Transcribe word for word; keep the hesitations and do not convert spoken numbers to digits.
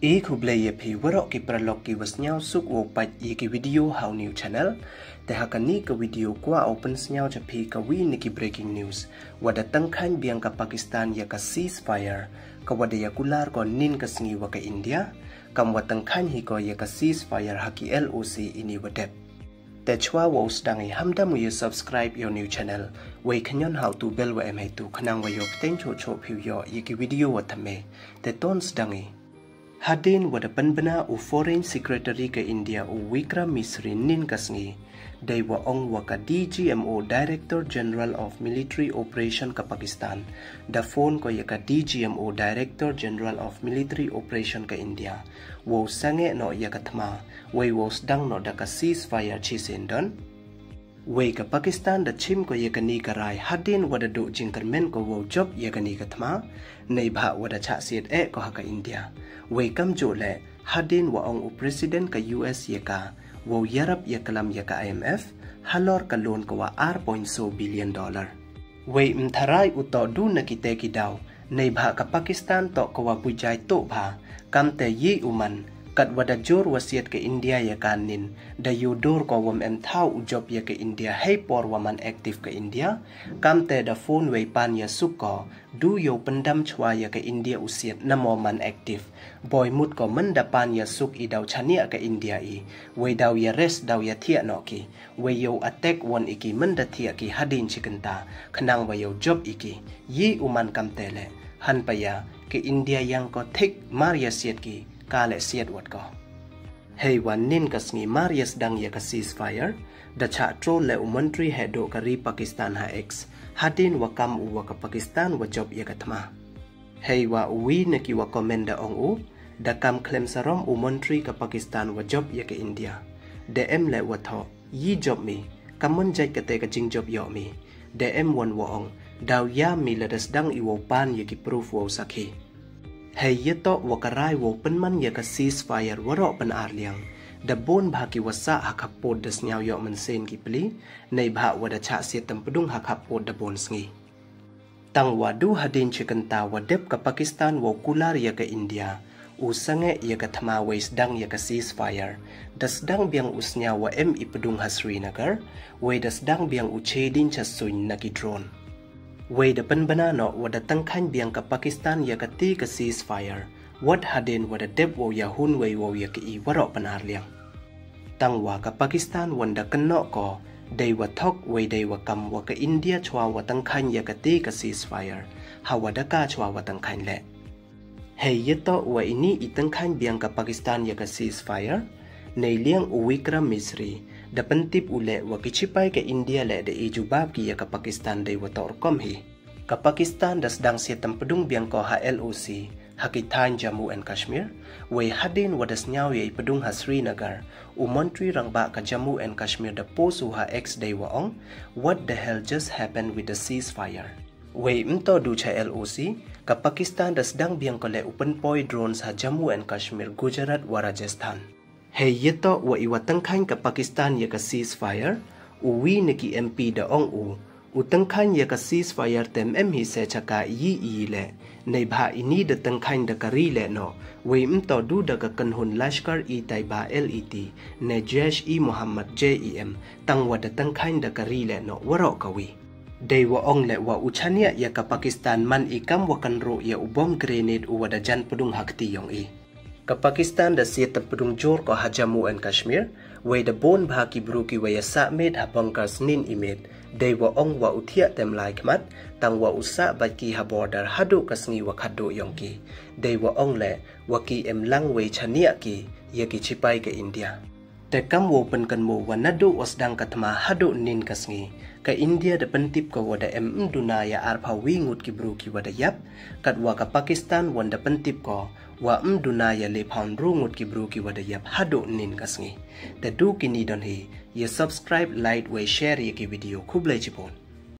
E khublei ya phi waroh ki paralok ki wa sniawsuk wow pait ya ki video ha u new channel. Te ha kani ka video kwah u pynsniaw cha phi ka wi na ki breaking news. Wa da tyngkhaiñ biang ka Pakistan ya ka ceasefire, ka wa da ya kular ko nin ka sngi wa ka India, kam wa tyngkhaiñ hi ko ya ka ceasefire ha ki L O C ini wa dep. Te chwa wow sdang i, hamdam u ya subscribe ya u new channel, wei khñion ha u tu bell wa em hei tu, khnang wa yoh pteng choh choh phi u yoh ya ki video wa thymme. Te ton sdang i. Hadien wa da pynbna u Foreign Secretary ka India u Vikram Misri nin ka sngi, dei wa ong wa ka D G M O, Director General of Military Operation ka Pakistan, da phone ko ya ka D G M O, Director General of Military Operation ka India, wow sangeh noh ya ka thma, wei wow sdang noh da ka ceasefire chisien don. Wei ka Pakistan da chim ko ya kani ka rai hadien wa da duh jingkyrmen ko wow jop ya kani ka thma, neibhah wa da chah siat eh ko ha ka India. Wei kamjooh leh, hadien wa ong u President ka U S ya ka wow yarap ya klam ya ka I M F halor ka loan ka wa ar point so billion dollar. Wei mtharai u toh du na kite ki daw, neibhah ka Pakistan toh ka wa bujai toh bha, kamte yi u man, kat wa da jur wa siat ka India ya ka nin, da yoh dur ko wam em thaw u jop ya ka India hei por wa man active ka India, kamte da phone wei pan ya suk ko, du yow pyndam chwa ya ka India u siat namo man active. Boi mut ko mynda pan ya suk i daw chaniah ka India i, wei daw ya rest, daw ya thiah noh ki, wei yow attack won i ki mynda thiah ki hadien chi kynta, khnang wa yow jop i ki. Yi u man kamte leh, han pa ya, ka India yang ko thik mar ya siat ki, ka leh siat wat ko. Hei wa nin ka sngi mar ya sdang ya ka ceasefire, da chah troll leh u montri heh duh ka ri Pakistan ha X, hadien wa kam u wa ka Pakistan wa jop ya ka thma. Hei wa u wi na ki wa comment da ong u, da kam khlem sarom u montri ka Pakistan wa jop ya ka India. Da em leh wa thoh, yi jop mi, kam mon jait kate ka jingjop yoh mi. Da em won wa ong, daw ya mi lada sdang i wow pan ya ki proof wow sakhi. Hei ya toh wa ka rai wow pynman ya ka ceasefire waroh pyn-ar liang, da bun bha ki wa sah ha khappud da sniaw yoh mynsiem ki pli, neibhah wa da chah siat tympdung ha khappud da bun sngi. Tang wa du hadien chi kynta wa dep ka Pakistan wow kular ya ka India u sangeh ya ka thma wei sdang ya ka ceasefire, da sdang biang u sniaw wa em i pdung ha Srinagar, wei da sdang biang u chedin cha suiñ na ki drone. Wei da pynbna noh wa da tyngkhaiñ biang ka Pakistan ya kati ka ceasefire, wat hadien wa da dep wow ya hun wei wow ya ka i waroh pyn-ar liang. Tang wa ka Pakistan won da kynnoh ko, dei wa thok wei dei wa kam wa ka India chwa wa tyngkhaiñ ya kati ka ceasefire, ha wa da ka chwa wa tyngkhaiñ leh. Hei ya toh wa ini i tyngkhaiñ biang ka Pakistan ya ka ceasefire, nei liang u Vikram Misri, da pyntip u leh wa ki chipai ka India leh da i jubab ki ya ka Pakistan dei wa toh rukom hi. Ka Pakistan da sdang siat tympdung biang ko ha L O C, ha ki thaiñ Jammu and Kashmir, wei hadien wa da sniaw ya i pdung ha Srinagar, u montri rangbah ka Jammu and Kashmir da post u ha X dei wa ong, "What the hell just happened with the ceasefire?" Wei mtoh du cha L O C, ka Pakistan da sdang biang ko leh u pynpoi drones ha Jammu and Kashmir, Gujarat wa Rajasthan. Hei ya toh wa i wa tyngkhaiñ ka Pakistan ya ka ceasefire, u wi na ki M P da ong u, u tyngkhaiñ ya ka ceasefire tem em hi se cha ka yi i leh, neibhah ini da tyngkhaiñ da ka ri leh noh, wei mtoh du da ka kynhun Lashkar-e-Taiba, L E T, ne Jaish-e-Mohammed, J E M, tang wa da tyngkhaiñ da ka ri leh noh waroh ka wi. Dei wa ong leh wa u chaniah ya ka Pakistan man i kam wa kynruh ya u bom grenade u wa da jan pdung ha kti yong i. Ka Pakistan da siat tympdung jur ko ha Jammu and Kashmir, wei da bun bha ki bru ki wa ya sah miet ha bunkers nin i miet, dei wa ong wa u thiah tem lai khmat, tang wa u sah bait ki ha border haduh ka sngi wa khadduh yong ki, dei wa ong leh wa ki em lang wei chaniah ki ya ki chipai ka India. Te kam wow pynkynmaw wa naduh wa sdang ka thma haduh nin ka sngi, ka India da pyntip ko wa da em mduna ya arphaw wi ngut ki bru ki wa da yap, kat wa ka Pakistan won da pyntip ko wa mduna ya lephaw ynru ngut ki bru ki wa da yap haduh nin ka sngi. Te du kini don hi, ya subscribe, like, wei share ya ki video. Khublei chibun.